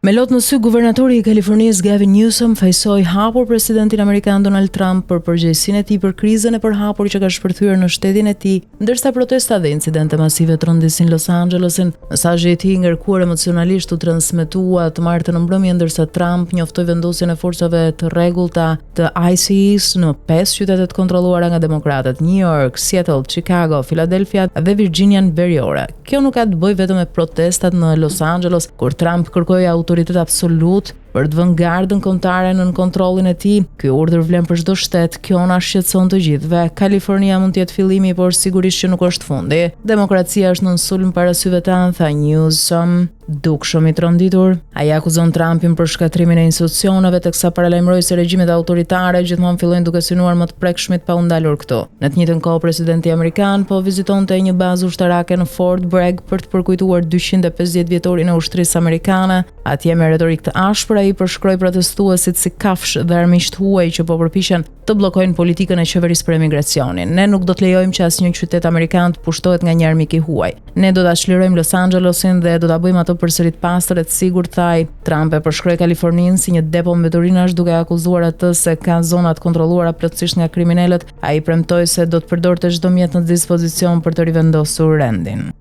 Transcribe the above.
Me lot në sy, guvernatori i Kalifornisë Gavin Newsom fajësoi hapur presidentin amerikan Donald Trump për përgjegjësinë e tij për krizën e përhapur që ka shpërthyer në shtetin e tij, ndërsa protesta dhe incidente masive trondisin Los Angelesin. Mesazhi i tij i ngarkuar emocionalisht u transmetua të martën në mbrëmje ndërsa Trump njoftoi vendosjen e forcave të rregullta të ICE-s në pesë qytete të kontrolluara nga demokratët, New York, Seattle, Chicago, Philadelphia dhe Virginian Veriore. Kjo nuk ka të bëjë vetëm me protestat në Los Angeles, kur Trump kërkoi autoritet absolut për të vënë gardën kombëtare nën kontrollin e tij. Ky urdhër vlen për çdo shtet, kjo na shqetëson të gjithëve. Kalifornia mund të jetë fillimi, por sigurisht që nuk është fundi. Demokracia është nën sulm para syve tanë, tha Newsom. Dukshëm i tronditur, ai akuzon Trumpin për shkatërrimin e institucioneve, teksa paralajmëroi se regjimet autoritare gjithmonë fillojnë duke synuar më të prekshmit pa u ndalur këtu. Në të njëjtën kohë, presidenti amerikan po vizitonte një bazë ushtarake në Fort Bragg për të përkujtuar 250 vjetorin e ushtrisë amerikane. Atje me retorikë të ashpër ai përshkroi protestuesit si kafshë dhe armiq të huaj që po përpiqen të bllokojnë politikën e qeverisë për emigracionin. Ne nuk do të lejojmë që asnjë qytet amerikan të pushtohet nga një armik i huaj. Ne do ta çlirojmë Los Angelesin dhe do ta bëjmë atë përsëri të pastër e të sigurt, tha ai. Trump e përshkroi Kaliforninë si një depo mbeturinash duke akuzuar atë se ka zona të kontrolluara plotësisht nga kriminelët. Ai premtoi se do të përdorte çdo mjet në dispozicion për të rivendosur rendin.